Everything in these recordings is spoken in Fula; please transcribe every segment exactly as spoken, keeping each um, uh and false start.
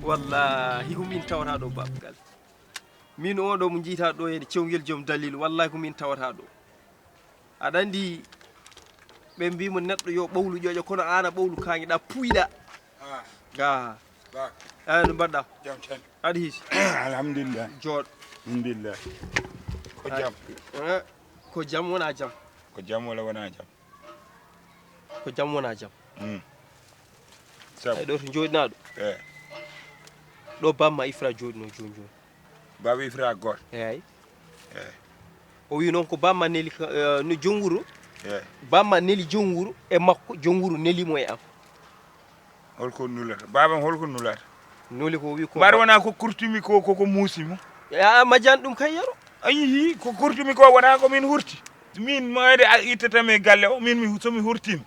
Wallahi ko min tawata ɗo babgal. Min oɗo mo jiita ɗo e cewgel joom dalil, wallahi ko min tawata ɗo. Aɗa andi ɓe mbimo neɗɗo yo ɓowlu ƴoƴo, kono an a ɓowlu kaŋŋe ɗa puyɗa. Ah, ga. Ba. Ay no mbaɗɗa? Jam tan. Aɗa hiisi? Alhamdulillah. Jooɗ. Alhamdulillah. Ko jam. Eh, ko jam wona jam? Ko jam wala wona jam? Ko jam wona jam. Mm. Sabu? Ay ɗo to jooɗinaɗo. Eh. Ɗo bamma Ifra jooɗino joni joni. Baba Ifra goto. Eyyi. Eh. O wi noon ko bamma neli ka, eh, no joom wuro. Eh. Bamma neli joom wuro e makko, joom wuro neli mo e am. Holko nulata? Babam holko nulata? Nuli ko wi ko mbaɗa ba- wona ko kurtumi ko, ko, ko muusi mo? Ya, majjan ɗum kay yero. A yii, ko kurtumi ko wona ko min hurti. Min mayde a ittata mi galle o, min mi, so mi hurtima.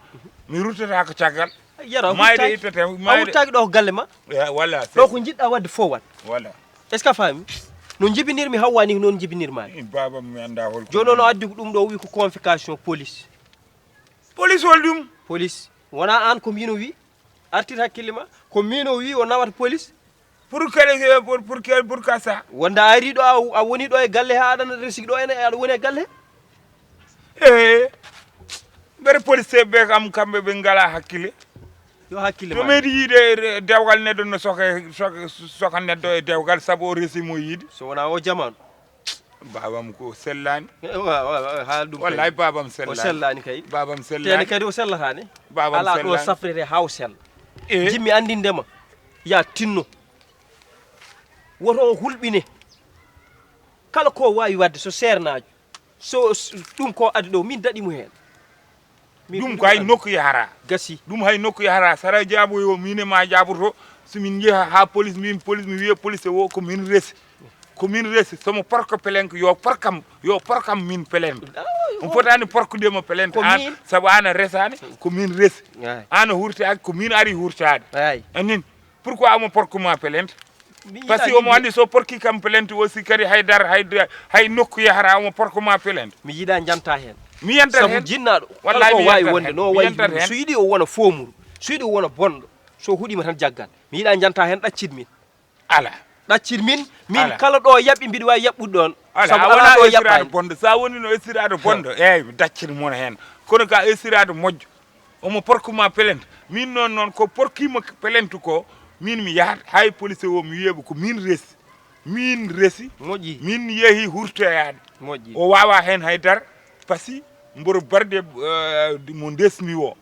Mi ruttata ko caggal. Yero, a mayde hurtaaki, ittata, a mayde hurtaaki ɗo ko galle ma? Ya, wala, ɗo ko jiɗɗa wadde fof wat. Wala. Est-ce que a faami? No jibinirmi Hawwa ni, noon jibinirma. Eh, baba mi anda hol. Jooni noon o addi ko ɗum ɗo, o wi ko convocation police. Police hol ɗum? Police. Wona an ko mbino wi? Artir hakkille ma. Ko min o wi o nawata police. Pour que, pour, pour que, pour que ça? Wonda a ari ɗo, a, a woni ɗo e galle ha aɗana resigi ɗo ene, aɗa woni e galle? Eh, mbere police ɓe kam, kamɓe ɓe ngala hakkille. Yo hakkille to ma. Meɗi yiide dewgal neɗɗo no soka, soka, soka neɗɗo e dewgal sabu o resi mo yiide. So wona o jamanu. Babam ko sellani. Eh, wa, wa, wa, haal ɗum kay. Wallahi babam sellani. O sellani kay. Babam sellani. Tene kadi o sellatani. Babam sellani. Ala ɗo safrete ha o sella. Eh. Jimmi andindema. Ya tinno. Woto o hulɓine. Kala ko wawi wadde so seernaajo. So, s-, ɗum ko adi ɗo, min daɗi mo heen. Min ɗum ɗum ko hay andi. Nokku yahara. Gasi. Ɗum hay nokku yahara. Sara jaaboyo, min e ma jaaboto. So min njeha ha police, min police, mi wiya police o ko min resi. Ko min resi. Somo porko plainte, yo porkam, yo porkam min plainte. Ah, on fotani porkude mo plainte. Ko an, min. Sabu an a resani, ko min resi. Ay. An a hurtaaki, ko min ari hurtaade. Ay. Anin. Pourquoi omo porkuma plainte? Mi yiɗa. Parce que omo andi so porki kam plainte aussi kadi hay dar, hay da-, hay nokku yahara omo porkuma plainte. Mi yiɗa janta hen. Mi yantat sabu hen. Jinnaɗo. Wallahi kala ko mi wawi yantat wonde hen. No mi wayi yantat hen. So yiɗi o wona fomuru, so yiɗi o wona bonɗo, so huɗima tan jaggan. Mi yiɗa janta hen, ɗaccit min. Ala. Ɗaccit min, min ala. Kala ɗo yaɓɓi mbiɗa wawi yaɓɓude ɗon. Ala, sabu a ala wona ɗo estirade yaɓɓani. Bonɗo. Sa woni no estirade bonɗo, eyyi, daccit mon hen. Kono ka estirade moƴƴo. Omo porkuma plainte. Min noon, noon ko porkima plainte ko, min mi yahat hay police o mi wiyaɓe ko min resi. Min resi. Moƴƴi. Min yeehi hurtoyaade. Moƴƴi. O wawa hen hay dara. Parce que mboro barde, eh, mo ndesmi o.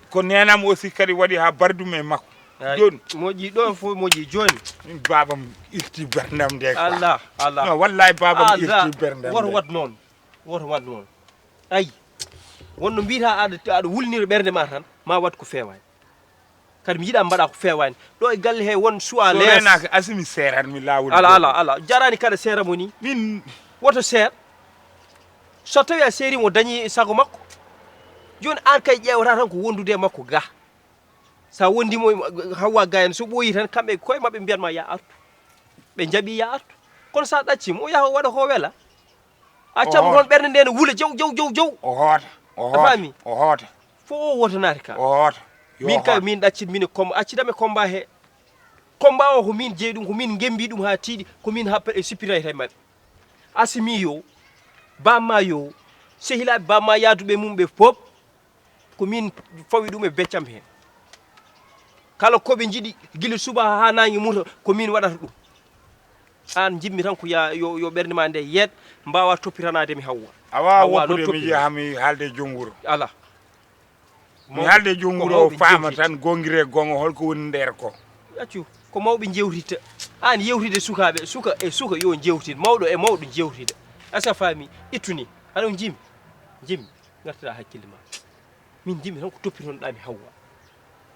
Ko nenam aussi kadi waɗi ha bardum e makko. Ay, joni. Moƴƴi ɗo fof moƴƴi joni. Min babam irti berndam nde quoi. Allah, Allah. Non, wallahi babam Allah. Irti berndam woto nde. Wat noon. Woto wat noon. Ayi. Wonno mbiyata aɗa, aɗa wulnira ɓernde ma tan, ma wat ko fewaani. Kadi mi yiɗa mbaɗa ko fewaani. Ɗo e galle he won suwa so lees. Renaka asimi seeran mi laawol. Ala, ala, ala. Jarani kada seera mo ni. Min. Woto seer. So tawi a seeri mo dañi sago makko. Joni an kay ƴeewata tan ko wondude e makko ga. Sa wondi mo Hawwa ga en so ɓooyi tan kamɓe koye maɓɓe mbiyat ma ya artu. Ɓe jaɓi ya artu. Kono sa ɗacci mo o yaha o waɗa ko wela. Accam o hoota. Toon ɓernde nde ne wula jaw, jaw, jaw, jaw. O hoota, o a hoota, faami? O hoota. Fof o woto naati ka. O hoota. Min kay, min ɗaccit, min e combat, accidam e combat he. Combat o ko min jeyi ɗum, ko min ngembi ɗum haa tiiɗi, ko min happata e sippirayta e maɓɓe. Asimi yo, bamma yo, sehilaaɓe bamma yaaduɓe mum ɓe fof, ko min fawi ɗum e beccam he. Kala ko ɓe njiɗi, gila suba haa naange muta, ko min waɗata ɗum. Aan njiɗmi tan ko ya, yo, yo ɓernde ma nde yeeɗ, mbaawa toppitanaade mi Hawwa. A waawaa Hawwa noon woppude mi toppitoo. Jeyaa mi haalde e joom wuro. Alaa. Mi haalde e joom wuro o faama tan, gongire gonga, hol ko woni nder ko. Accu, ko mawɓe njewtita. Aan yewtide sukaaɓe, suka e suka yo njewtid, mawɗo e mawɗo njewtida. Asa faami, ittu ni. Hano njimi, njimi, ngartira hakkille ma. Min njimi tan ko toppitonoɗaa mi Hawwa.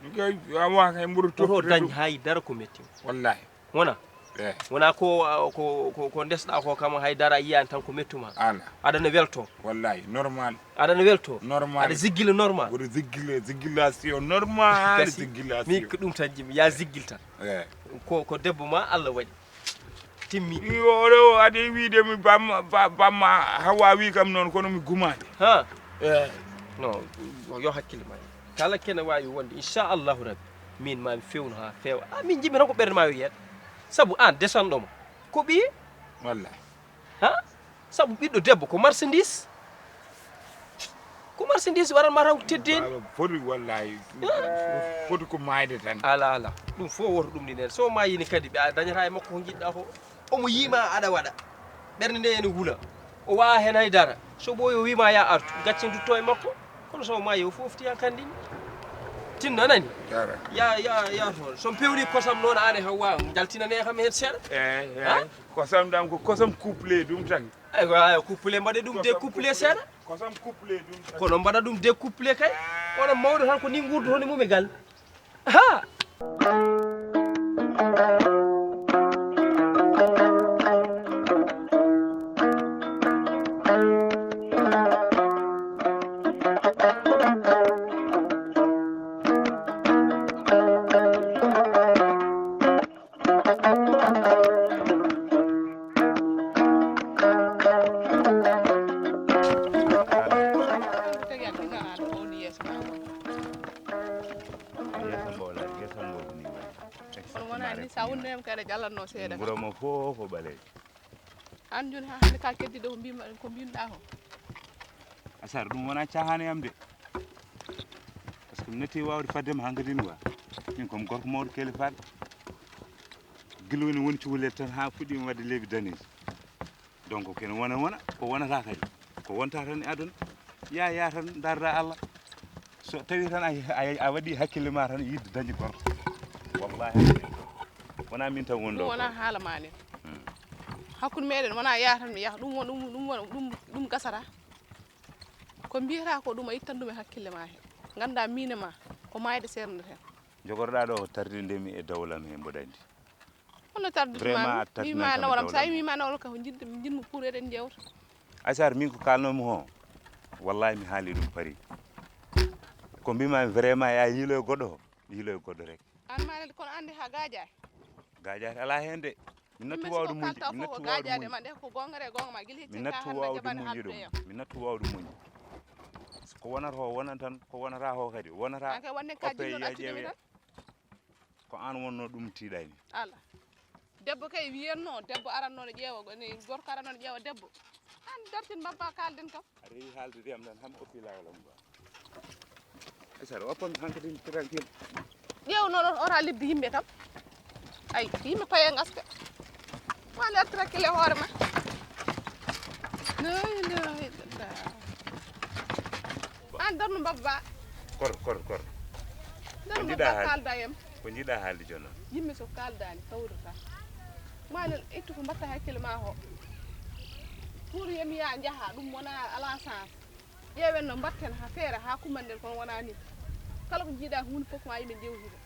Min kay, Hawwa kay mburu toppito dañ ɗum. Hay dara ko metti. Wallahi. Wona? Eh. Wona ko, ko, ko, ko ndesɗaa ko kam hay dara a yiyaani tan ko mettuma. Ala. Aɗa no welto. Wallahi, normal. Aɗa no welto. Normal. Aɗa ziggila normal. Mboɗo ziggila, ziggilation normal, gasi. Ziggilation. Min ko ɗum tan njimi, ya ziggil tan. Eh. Ko, ko debbo ma Allah waɗi. Timmi. Yo, oɗo adi wiide mi bamma, ba-, bamma Hawa wi kam noon, kono mi gumaani. Ha? Eh. No, yo hakkille ma. Kala kene waawi wonde, inchallahu rabbi, min ma mi fewnu haa feewa. Ah, min njimi tan ko ɓernde ma yo yeeɗ. Sabu aan desanɗo ma ko ɓiye? Wallahi. Ha? Sabu ɓiɗɗo debbo ko marchandise. Ko marchandise waran ma taw ko teddeeni. Baaba foti wallahi. Foti ko maayde tan. Ala, ala. Ɗum fof woto ɗum ni nen. So maayini kadi ɓe a dañata e makko ko njiɗɗa ko. Omo yiima aɗa waɗa. Ɓernde nde ene wula. O wawa hen hay dara. So ɓooyi o wiima ya artu. Gacce ndutto e makko. Kono so maayi o fof tiyan kandi ni. Tinno nani? Dara. Ya, ya, ya toon. So mi pewni kosam noon aan e Hawwa, jaltinane kam hen seeɗa. Eh, eh. Ha? Kosam ɗam ko kosam couple ɗum tan. Aywa, aywa, couple mbaɗa ɗum de couple seeɗa. Kosam couple ɗum tan. Kono mbaɗa ɗum de couple kay. Onon mawɗo tan ko ni nguurdoton e mum e gal. Ha! Yeeso mbo wala, yeeso mbo ko ni wayi. Kono wona ni, sa wonno hem kay, aɗa jallatno seeɗa. Nguro mo fof ko ɓaleejo. Aan jooni haa hannde ka keddiɗo ko mbima, ko mbinɗa ko? Asar, ɗum wona caahaan e am de. Par ce que mi natti waawde fadde ma hankadi ni wa. Min ko mi gorko mawɗo kelifaaɗo. Gila woni woni cukalel tan haa fuɗɗiima waɗde leeɓi daneeji. Donc ko ene wona wona, ko wonata kadi. Ko wonta tan e aduna. Ya, ya tan ndaarda Allah. So tawi tan a, a, a waɗi hakkille ma tan yiɗde dañde gorko. Wallahi. Wona min tan woni ɗo. Ɗum wona haala ma nen. Hmm. Hakkunde meɗen wona ya tan mi yaha. Ɗum won, ɗum, ɗum won, ɗum, ɗum gasata. Ko mbiyata ko ɗum a ittan ɗum e hakkille ma he. Ngannda miin e ma ko maayde seernata hen. Jogorɗa ɗo ko tardinde mi e dowlam he mboɗo anndi. Hono tarditi ma? Vraiment a tardinani kam e dowlam he. Mi ma nawlam, sa yimi ma nawlam ka ko jiɗ-, jiɗmi pour eɗen jewta. Asar, min ko kalnomi ho, wallahi mi haali ɗum pari. Ko mbimami vraiment ya yiilo e goɗɗo, yiilo e goɗɗo rek. An ma kono ande ha gaajaaki. Gaajaaki ala hen de. Mi nattu wawde muñde, mi nattu wawde muñde. Ma nde ko gongere gonga ma gila. Mi nattu wawde muñde ɗum. Mi nattu wawde muñde. Ko wonata ko wonan tan, ko wonata ko kadi wonata. An kay wonde ka jinnoɗo accude mi tan. Ko an wonno ɗum tiiɗaymi. Ala. Debbo kay wiyanno, debbo aranno ne ƴeewa, ne gorko aranno ne ƴeewa debbo. An dartin mbabba kalden kam. A rewi haaldude am tan, ham oppi lawol am ba. Ay sara, oppan hankadi tranquille. Ƴeew noon ora lebbi yimɓe kam. Ay, yimɓe paye ngaska. Ma nder tranquille hoore ma. La ilaha illallah. An darnu mbabba. Kor, kor, kor. Darnu mbabba kalda em. Ko jiɗa haalde jono? Yimɓe so kaldani kawrata. Malen ittu ko mbatta hakkille ma ho. Pour yemi ya jaha ɗum wona ala sens. Ƴeewen no mbatten ha feere ha kumanden kono wona ni. Kala ko jiiɗa hunde fof ma yimɓe jewtida.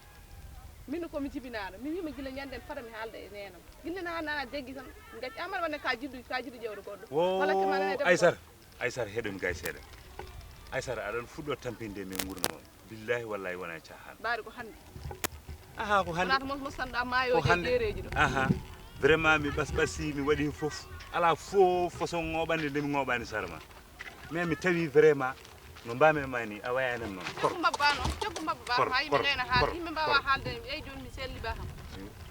Min ko mi jibinaɗo. Mi wima gila ñanden fada mi haalda e nenam. Gila na na jaggi tan. Gacci amal wonde ka jiddu ka jiddu ƴewde goɗɗo. Wala ke manane debbo. Aysar. Aysar, heɗo mi gay seeɗa. Aysar, aɗon fuɗɗo tampinde min ngurnoo. Billahi wallahi wona caahan. Mbaari ko hannde. Aha, ko hannde. Wonata mos mosanɗa maayo e jeereji ɗo. Aha. Vraiment mi ɓas ɓasi mi waɗi fof. Ala fof façon ŋoɓande nde mi ŋoɓani sarma. Mais mi tawi vraiment No mbaami e maa nii, a wayaani am noon. Caggu mbabba noon, caggu mbabba ba, haa yimɓe ngayna haala, yimɓe mbaawa haalde, eyi jooni mi selli ba kam.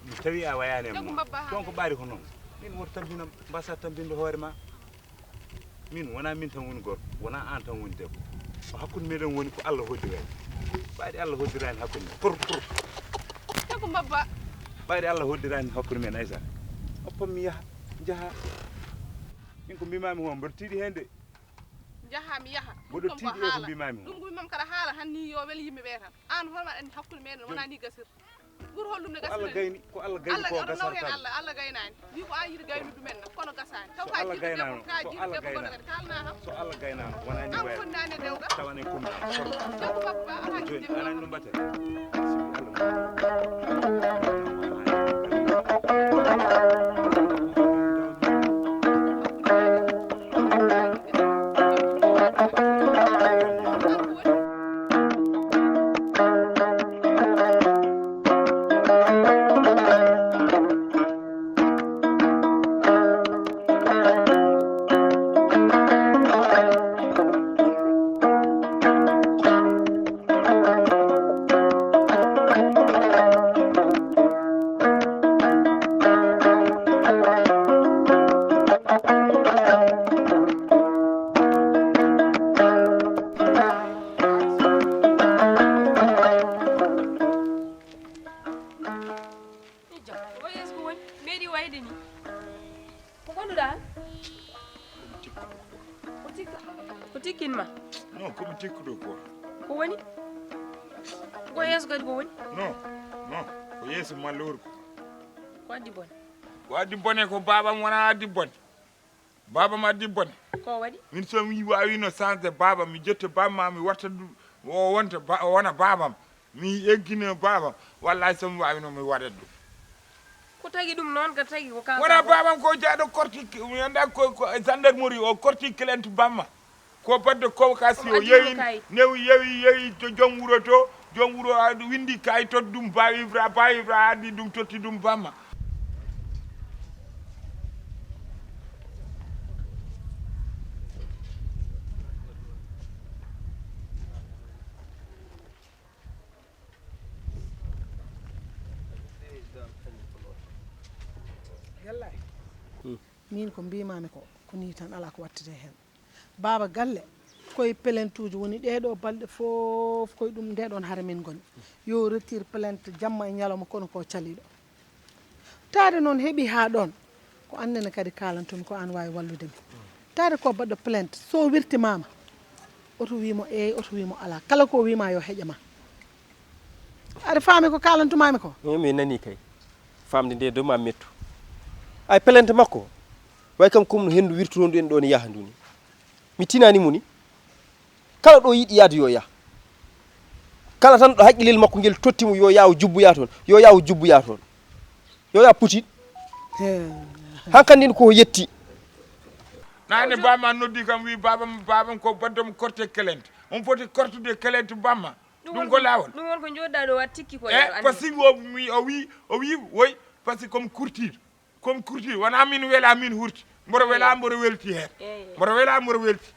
Mi tawi a wayaani am noon. Caggu mbabba haa donc ɓaari ko noon. Min woto tampina, mbasa tampinde hoore ma. Min wonaa min tan woni gorko, wonaa aan tan woni debbo. Ko hakkunde meɗen woni ko Allah hoddirani. Ɓaari Allah hoddiraani hakkunde. Pour, pour. Caggu mbabba. Ɓaari Allah hoddiraani hakkunde men Aysata. Oppam mi yaha, njaha. Min ko mbimaami ko mboɗo tiiɗi heen de. Njaha mi yaha. Mboɗo tiiɗi e ko mbimaami ko. Ɗum ko mbimaami kala haala han ni yo wel yimɓe ɓe tan. Aan hoore ma anndi hakkunde meɗen wonaa ni gasir. Ɓur holɗum ne gasir. Ko Allah gayni, ko Allah gayni ko gasar tan. Allah, Allah gaynaani. Ni ko aan yiɗi gaynude men na, kono gasaani. Taw ka jiɗɗo debbo, ka jiɗɗo debbo kono kadi kaalna kam. So Allah gaynaano, wonaa ni wayi. An fonndaani e dewgal. Tawa ne kumba. Debbo makko ba, ala jooni, ala no mbatten. Ko yeeso ko woni? Meeɗi wayde ni. Ko gonɗuɗa han? Ko tikka. Ko tikkin ma? Non, ko mi tikkuɗo ko. Ko woni? Ko yeeso kadi ko woni? Non, non, ko yeeso mallowru ko. Ko addi bone? Ko addi bone ko baabam wona addi bone. Baabam addi bone. Ko waɗi? Min so mi waawino changde baabam, mi ƴetta baabam ma, mi watta ɗum, o wonta ba-, o wona baabam. Mi eggina baabam. Wallahi so mi waawino mi waɗat ɗum. Ko tagi ɗum noon, ko tagi ko kanko. Wona baabam ko jaaɗo korti, mi annda ko, ko gendarmerie o korti plainte bamma. Ko badde ko kasi o yewi, newi yewi, yewi to joom wuro to, joom wuro a windi kay to ɗum ba Ibra, ba Ibra addi ɗum totti ɗum bamma. Yallay. Min ko mbimami ko, ko ni tan ala ko wattete hen. Baaba galle, koye pelentuji woni ɗeɗo balɗe fof koye ɗum nde ɗon hare min goni. Yo retire plainte jamma e ñalawma kono ko caliɗo. Taade noon heɓi haa ɗoon, ko aan nene kadi kaalantumi ko aan waawi wallude mi. Taade ko baɗɗo plainte, so wirtimaama, oto wii mo eey, oto wii mo alaa. Kala ko wii ma yo heƴe ma. Aɗa faami ko kaalantumaami ko? Eey, mi nanii kay. Faamde nde dow ma mettu. Ay plainte makko, way kam comme no henndu wirtorondu en ɗoon yaha ndu ni. Mi tinaani mo ni. Kala ɗo yiɗi yahde yo yah. Kala tan ɗo haqqillel makko ngel totti mo yo yah o jubboya toon, yo yah o jubboya toon. Yo yah Poutine. Hankandi ko yetti. Naane baba ma noddi kam wi baba babam ko baddom korte kelente. On foti kortude kelente bamma. Ɗum ko lawol. Ɗum won ko jooɗɗa ɗo wat tikki ko. E parce que o wi o wi o wi woy parce que comme courtir. Comme kurti wona min wela min hurti. Mboɗo wela mboɗo welti heen. Mboɗo wela mboɗo welti.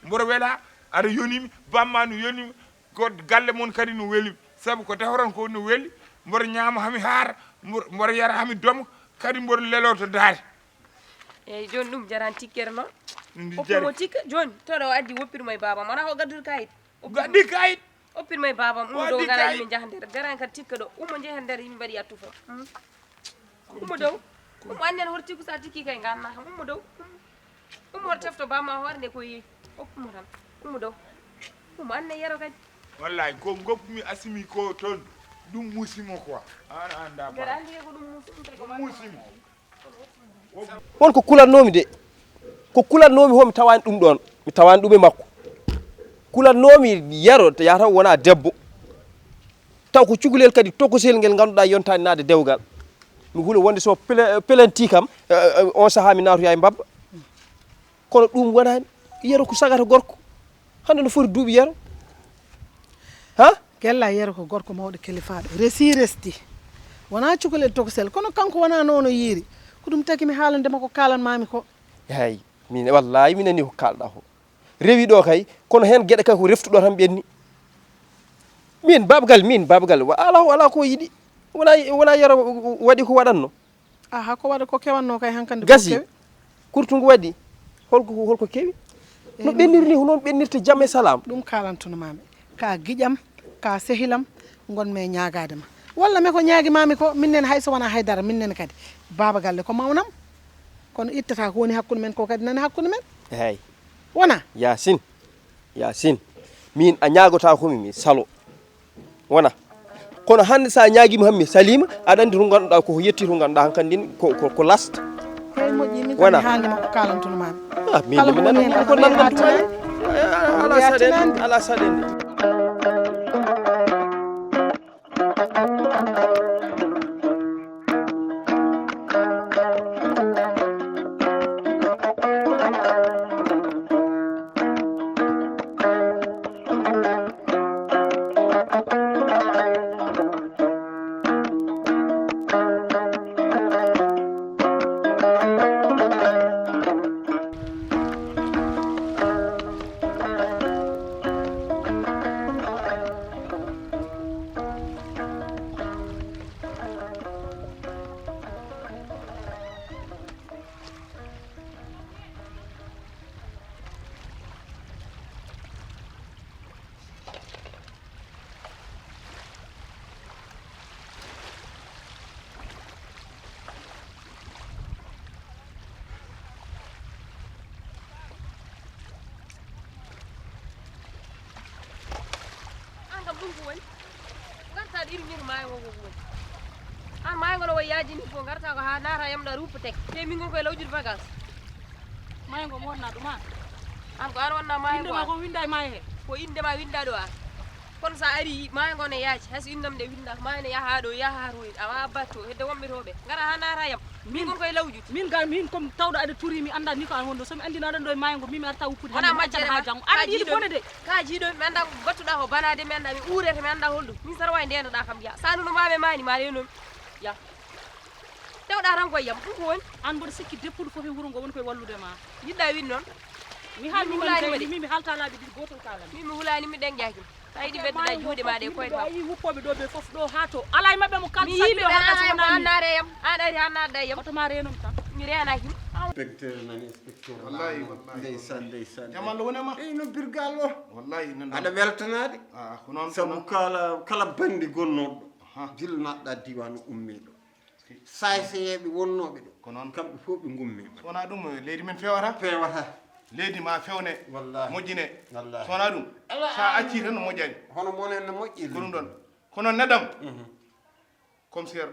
Mboɗo wela aɗa yonimi bamma no yonimi ko galle mon kadi no weli sabu ko defaton ko no weli mboɗo ñaama hami haara mboɗo yara hami domo kadi mboɗo lelo to daare. Eyyi joni ɗum jarani tikkere noon. Hokkumo tikka joni toɗo o addi woppirmo e babam wona ko gaddude kayit. Gaddi kayit. Oppir may babam ummo dow ngara yimɓe njaha nder deren kadi tikka ɗo ummo njehe nder yimɓe mbaɗi attu fof. Ummo dow. Ummo annden hoto tikku sa tikki kay nganna kam ummo dow. Ummo hoto tefto bamma hoore nde ko yeeyi. Okkumo tan. Ummo dow. Ummo anne yero kadi. Wallahi ko goppumi asimi ko toon ɗum musimo quoi. An anda ba. Mbeɗa anndi kay ko ɗum musimo kay ko musimo. Won ko kulannoomi de, ko kulannoomi hoo mi tawaani ɗum ɗoon, mi tawaani ɗum e makko. Kulannoomi yero yataw wonaa debbo, taw ko cukalel kadi tokosel ngel ngannduɗaa yontaani naatde dewgal. Mi hula wonde so pele- pelentii kam, eh, eh, oon sahaa mi naatoya e mbabba. Kono ɗum wonaani, yero ko sagata gorko, hannde no foti duuɓi yero, ha? Gella yero ko gorko mawɗo kelifaaɗo, resi resdi, wonaa cukalel tokosel, kono kanko wonaa noon o yiiri, ko ɗum tagi mi haalande ma ko kaalan maami ko. Eey, miin wallaahi mi nanii ko kaalɗaa ko, Rewi ɗo kay, kono heen geɗe kay ko reftuɗo tan ɓenni. Min, Baaba Galle, min, Baaba Galle, wa-, alaa, alaa ko yiɗi. Wona, wona yero waɗi ko waɗatno. Aha, ko waɗa ko kewanno kay hankandi ko Gasi, kewi. Kurtu ngu waɗi, holko, holko kewi? No ɓenniri ni, ko noon ɓennirta jam e salaam. Ɗum kaalantuno maami. Ka giƴam, ka sehilam, ngon me ñaagaade ma. Walla me ko ñaagi maami ko, min nen hay so wona haydara, min nen kadi. Baaba Galle ko mawnam. Kono ittata ko woni hakkunde men ko kadi nani hakkunde men. Eey. Wona? Yaasin, Yaasin, miin a ñaagotaako mi, mi salo. Wona? Kono hannde so a ñaagiima han mi saliima, aɗa anndi to ngannduɗaa ko yetti to ngannduɗaa han kandi ko, ko, ko last. Eey, moƴƴi, min kam mi haalni ma ko kaalantuno maami. Ah, min kala ko woni heen ko nanndantuma. Alaa saɗeende, alaa saɗeende. An kam ɗum ko woni? Ngarta ɗo iri ñiru maayo ngo ko woni? An maayo ngo no wayi yaajini ko ngarta ko haa naata yamɗa ruupa tek. Te min ngon koye lawjude vacances. Maayo ngo mo wonna ɗum an? An ko an wonna maayo ngo? Innde ma ko winnda e maayo he? Ko innde ma winnda ɗo an. Kono sa ari maayo ngo ne yaaji, hay so innde am nde winnda, maayo ne yaha ɗo, yaha to, a wawa batto, hedde wonɓe to ɓe. Ngara haa naata yam. Min ngon koye lawjude. Min ga, min comme tawɗo aɗa turi, mi annda ni ko an wonɗo. So mi anndino aɗa ɗo e maayo ngo, min mi arta wuppude. Wona hannde, mi accata majjere haa ma. Janngo. Aɗa anndi ɗi bone de. Ka jiiɗo, mi annda ko battuɗa ko banaade, mi annda mi uurete, mi annda holɗum. Min sara wawi ndendoɗa kam ya. Sa nuno ma ɓe mani, ma reno mi. Ya. Tewɗa tan koye yam, ɗum ko woni? An mboɗo sikki deppuɗo fof e wuro ngo woni koye wallude ma. Jiɗɗa win noon? Mi haalni ma hulani kay, mi, mi halta laabi ɗiɗi, gotol kaalami. Min mi hulani mi ɗen jaaki. A yiɗi bedduɗa juuɗe ma ɗe koye kam. A yi wuppoɓe ɗo ɓe fof ɗo haa to. Alaa e maɓɓe mo kalɗo. Mi yiɗi ɓe hannde a so wonani. An naare yam, an ari han nadda yam. Hoto ma reenum tan. Mi reenaki mo. Inspecteur nani, inspecteur. Wallahi, wallahi. Ndeysaan, ndeysaan. Jam Allah wonema. Ey, no birgal o. Wallahi, nan. Aɗa weltanaade. Ah, ko noon, ko noon. Sabu kala, kala bandi gonnooɗo. Aha. Gila naatɗa diiwaan o ummiiɗo. Saayseyeeɓe wonnooɓe ɗo. Ko noon. Kamɓe fof ɓe ngummiima. So wonaa ɗum, leydi men feewata. Feewata. Leydi ma feewne. Wallahi. Moƴƴine. Wallahi. So wonaa ɗum, sa accii tan no moƴƴani. Hono monen no moƴƴi. Ko ɗum ɗon. Ko noon neɗɗam. Mhm. Commissaire.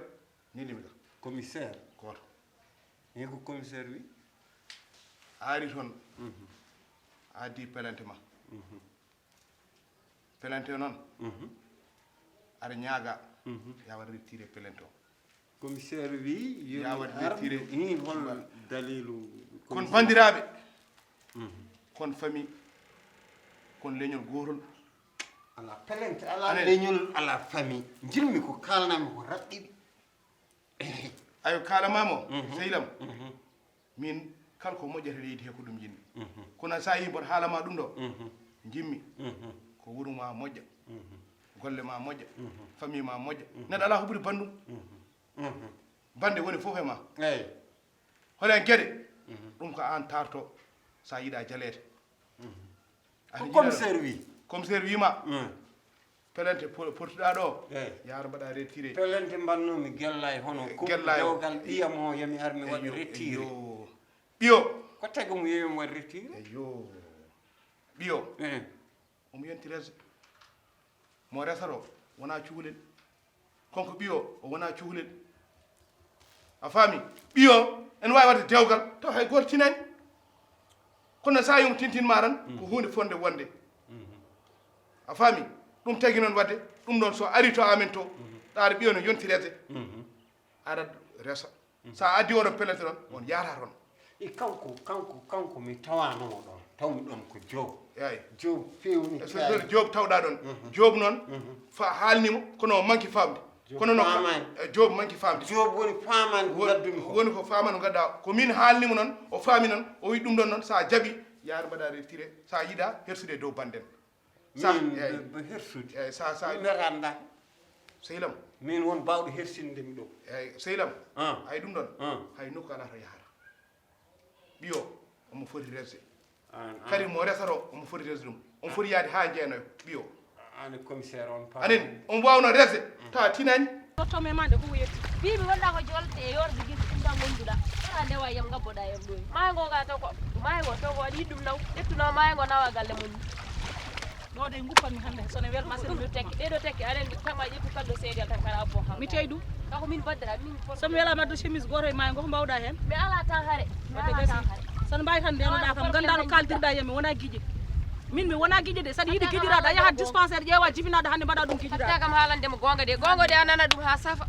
Ni limi ka. Commissaire. Gooto. Ni ko commissaire wi? A ari toon. Mhm. A addi pelante ma. Mhm. Pelante o noon. Mhm. Aɗa ñaaga. Mhm. Ya waɗ retiré pelante o. Commissaire wi, yo ya waɗ retiré. Ni hol dalilu? Kon commissaire. Banndiraaɓe. Mhm. Kon famille. Kon leñol gootol. Ala pelante, ala leñol, ala famille. Njilmi ko kaalanami ko raɗɗiɗi. Ayo, kaalamamo, mhm, sehilam. Mhm. Min, kala ko moƴƴata leydi he ko ɗum jinmi. Mhm. Kono sa yi mboɗo haalama ɗum ɗo, mhm, jimmi, mhm, ko wuro ma moƴƴa, mhm, golle ma moƴƴa, mhm, famille ma moƴƴa. Mhm. Neɗɗo ala ko ɓuri banndum. Mhm. Mhm. Bannde woni fof e ma. Eyyi. Holen geɗe? Mhm. Ɗum ko an tarto sa yiɗa jaleede. Mhm. Ko commissaire wi? Commissaire wima. Mm. Pelante po-, portuɗa ɗo. Eyi. Yaara mbaɗa retiré. Pelante mbannomi Gellay hono ko Gellay. Dewgal ɓiyam o yami ar mi waɗa retiré. Eyo. Ɓiyo. Ko tagi mo yewi mo waɗa retiré? Eyo. Ɓiyo. Eh. Omo yonti rese. Mo resata o wona cukalel. Kanko ɓiyo o wona cukalel. A faami? Ɓiyo ene waawi waɗde dewgal taw hay gooto tinani. Kono sa yum tintin ma tan ko huunde fonde wonde. Mhm. A faami? Ɗum tagi noon waɗde ɗum ɗon so ari to amen to, mhm, ɗaade ɓiyo no yonti rese. Mhm. Aɗa resa. Mhm. Sa addi oɗon pelante noon, on yaata toon. E kanko, kanko, kanko mi tawano ɗon. Tawmi ɗon ko Joop. Eey. Joop feewni. E so kaari. Joop tawɗa ɗon. Mhm. Joop noon, mhm, fa haalni mo, kono o manki faamde. Joop kono no faamaani. E, Joop manki faamde. Joop woni faamaani ko ngaddumi ko. Woni ko faamaani ko ngadda. Ko min haalni mo noon, o faami noon, o wi ɗum ɗon noon, sa jaɓi, Yaar mbaɗa retiré. Sa yiɗa hersude dow banden. Sa, min eyyi. Ɓe hersude. Eyyi, sa, sa. Min meeɗa anndaade. Sehil am. Min won baawɗo hersinde mi ɗo. Eyyi, sehil am. Ah. Hay ɗum ɗon. Ah. Hay nokku alaa to yahata. Ɓiyo, omo foti resde. An, an. Kadi mo resata o, omo foti resde ɗum. Omo foti yaade haa jeenayo, ɓiyo. An commissaire on pa. Anen, on waawno resde, tawa tinani. Tottoo me mande ko yetti. Mbiimi wonɗa ko jolde e yorde gila ɗum ɗan wonduɗa. Wona ndewa yam ngabboɗa yam ɗoy. Maayo ngo ga taw ko, maayo ngo taw ko waɗi ɗum naw. Ƴettuno maayo ngo nawa galle mum. Ɗo de nguppanmi hannde, so ne welma sene ɗum weltuma. Tekki, ɗe ɗo tekki, aɗa anndi kama ƴettu kalɗo seedel tan kala abbo kam. Mi tawi ɗum. Kako min baddata, min. So mi welama addu chemise gooto e maayo ngo, ko mbawɗa heen? Mi ala tan hare. Mi ala tan hare. So ne mbawi tan ndenoɗa kam, ganda no kaldirɗa e mi, wona giƴe. Min mi wona giƴe de, saɗa yiɗi giƴiraɗo, a yahat dispensaire ƴeewa jibinaɗo hannde mbaɗa ɗum giƴiraɗo. Hatta kam haalande mo goonga de, goonga de a nana ɗum ha safa.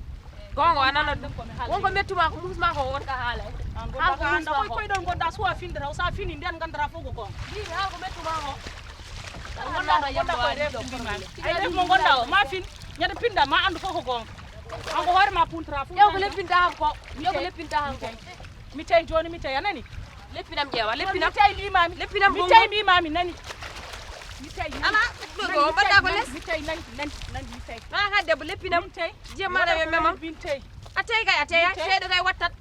Goonga a nana ɗum. Wonko mettuma ko musma ko wonka haala. An goɗɗo ko anda koy koy ɗon goɗɗa suwa findira, o sa fini nden gandata fof ko goonga. Mbiimi haa ko mettuma ko. Wonɗa ɗo yamma waɗi ɗo problème. Ay ref mo gonɗa o, ma fin, ñande pinda, ma andu fof ko goonga. An ko hoore ma puntra fof. Ƴeew ko leppinta han ko. Ƴeew ko leppinta han ko. Mi tawi jooni, mi tawi, a nani? Leppinam ƴeewa, leppinam. Mi tawi mbimami. Leppinam mi tawi mbimami, nani? Mi tawi nani? Ala, ɗo, ɗo, mbaɗɗa ko les? Mi tawi nani, nani, nani, mi tawi. Ma ka debbo, leppinam. Min tawi. Jiyam maɗa yo memam. Min tawi. A tawi kay, a tawi, a tawi ɗo kay wattat.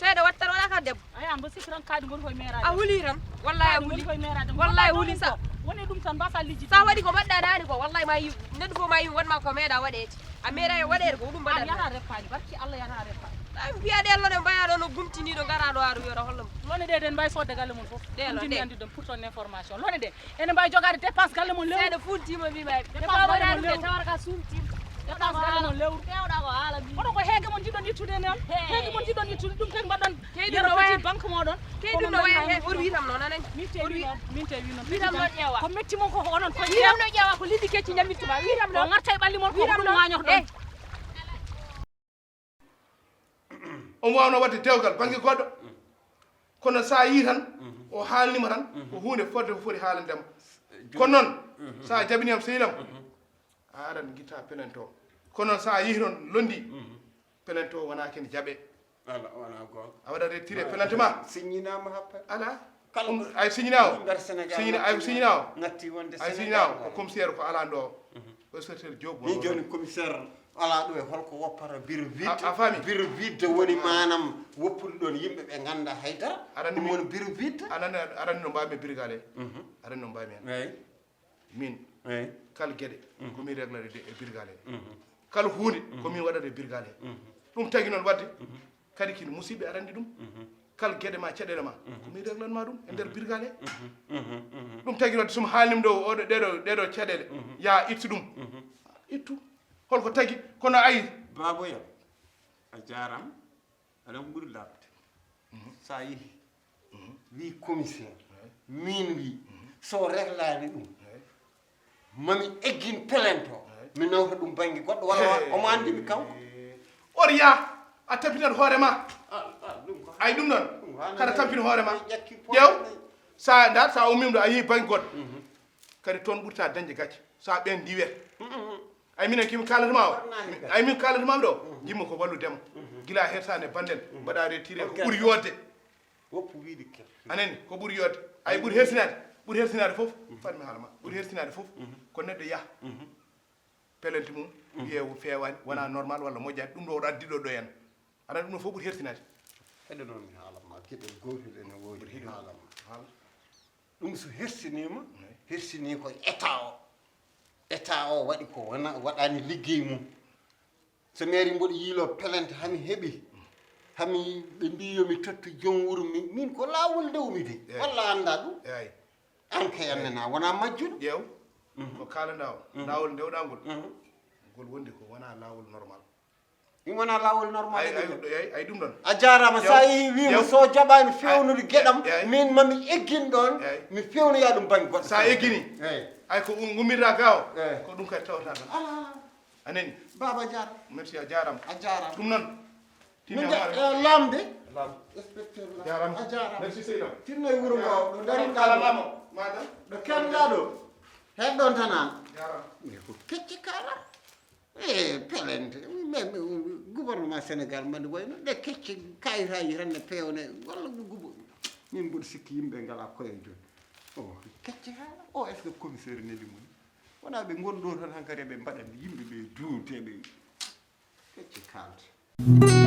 Tawi ɗo wattat, wala ka debbo. Aya, mbo sikki tan kaadi ngoni koye meeraade. A huli tan. Wallahi a huli. Koye meeraade. Wallahi huli sa. Woni ɗum tan mbasa lijji. Sa waɗi ko mbaɗɗa nani ko, wallahi ma yiw. Neɗɗo fof ma yiw wonma ko meeɗa waɗeede. A meeɗa e waɗeede ko ɗum mbaɗata. Yata reppaani, barki Allah yata reppaani. Ay, mbiya ɗe lone mbaya ɗo no gumtiniɗo ngara ɗo aɗa wiya ɗo hollum. Lone ɗe den mbawi sodde galle mum fof. Ɗe lone. Ɗum ɗe. Andi ɗum pour ton information. Lone ɗe. Ene mbawi jogade dépense galle mum lewru. Seeɗa fultima mbima. Dépense galle mum lewru. Tawata ka sumtima. Dépense galle mum lewru. Kewɗa ko haala mbi. Oɗo ko heege mon jiɗon ittude noon. Heege mon jiɗon ittude ɗum tek mbaɗon. Key ɗum no waya. Banque moɗon. Key ɗum no waya he. Or witam noon anan. Min te wi noon. Min te wi noon. Witam noon ƴeewa. Ko metti mon ko onon ko witam no ƴeewa ko liddi kecci ñammittuma. Witam noon. Ko ngarta e ɓalli mon ko ɗum wañoto ɗon. Omo waawno waɗde dewgal bannge goɗɗo. Kono so a yii tan, o haalnima tan, ko huunde fodde ko foti haalande mo. Kono noon, so a jaɓini am, sehil am, a aran ngitta pelente o. Kono noon, so a yii toon londi, pelente o wona ken jaɓe. Ala, wona goonga. A waɗa retiré pelente ma. Signinaama happere. Ala. Kala ɗum, ay signinawo. Yimɓe Sénégal signina-, ay signinawo. Ngatti wonde ay signinawo, Sénégal. Ko commissaire ko ala ɗo. O secrétaire Diop. Min jooni commissaire ala ɗo e holko woppata bureau vide. A, a faami? Bureau vide woni maanaam woppude ɗon yimɓe ɓe ngannda haydara. Aɗa anndi ɗum min woni bureau vide. Aɗa anndi, aɗa anndi no mbaawmi e brigade. Aɗa anndi no mbaawmi hen. Eyi. Min, eyi, kala geɗe, ko min reglata e, e birgale he. Kala huunde, ko min waɗata e birgale he. Ɗum tagi noon waɗde, kadi kino musiɓɓe aɗa anndi ɗum. Kala geɗe ma, caɗeele ma, ko min reglanma ɗum e nder birgale he. Ɗum tagi waɗde, so mi haalnima ɗo, oɗo, ɗeɗo, ɗeɗo caɗeele, ya ittu ɗum. Ittu. Holko tagi? Kono ayi. Baboya, a jaaraama. Aɗa anndi ko ɓuri laaɓde. So a yehi, wii commissaire, min wii, so reglaani ɗum, mami eggin pelente o, mi nawta ɗum bannge goɗɗo, walla omo anndi mi kanko. Or yaa, a tampinat hoore ma. Ay ɗum noon, kada tampin hoore ma. Ƴeew, so a, ndaa, so a ummiima ɗo, a yehi bannge goɗɗo. Kadi toon ɓurta dañde gacce, so a ɓeen ndiwete. Ay minen kimi kaalatma o. Ay min kaalatma ɗo. Jimmo ko wallude mo. Gila hersane banden, mbaɗa retiré ko ɓuri yodde. Woppu wiide kel. Anani ko ɓuri yodde. Ay ɓuri hersinaade. Ɓuri hersinaade fof. Fat mi haala ma. Ɓuri hersinaade fof. Ko neɗɗo yaha. Pelente mum. Wiye feewani. Wona normal walla moƴƴani. Ɗum ɗo oɗo addi ɗo ɗo en. Aɗa ɗum ɗo fof ɓuri hersinaade. Heɗo noon mi haala ma. Geɗel gootel ene woodi mi haala ma. Haala. Ɗum so hersiniima, hersini ko état o. État o waɗi ko wona, waɗani liggey mum. So mairie mboɗo yiilo pelente hami heɓi, hami ɓe mbi yomi tottu joom wuro mi, min ko laawol ndewmi de. Eey. Walla annda ɗum? Eey. An kay annana wona majjuɗo. Ƴeew, ko kaalanɗa o, laawol ndewɗa ngol, ngol wondi ko wona laawol normal. Ɗum wona laawol normal. Ay, ay, ay, ay, ɗum ɗon. A jaaraama. Ƴeew, so a yehi wiimo ƴeew, so jaɓaani ƴeew, fewnude geɗam, ƴeew, min mami eggin ɗon, ƴeew, mi fewnoya ɗum bannge goɗɗo. So a eggini, eey, ay ko um-, ummirta ga o, eey, ko ɗum kadi tawata ɗon. Ala, ala. A nani? Baaba jaaraama. Merci, a jaaraama. A jaaraama. Ɗum noon. Min nja-, eh, lamde. Lam. Inspecteur Lam. Jaaraama. A jaaraama. Merci, Seydou. Tinno e wuro ngo, ɗo darinɗa ɗo. Kala mamo, madam. Ɗo kenɗa ɗo. Heɗɗon tan an. Jaaraama. Nde ko kecce kala. E pelente, mais, mais, gouvernement Sénégal mbaɗi wayno ɗe kecce kayitaji tan ne pewne, walla ko gubo. Min mboɗo sikki yimɓe ngala koye jooni. O kecce haala. O est-ce que commissaire neli mum? Wona ɓe ngon ɗo tan hankadi eɓe mbaɗa yimɓe ɓe duuteɓe. Kecce kaalta.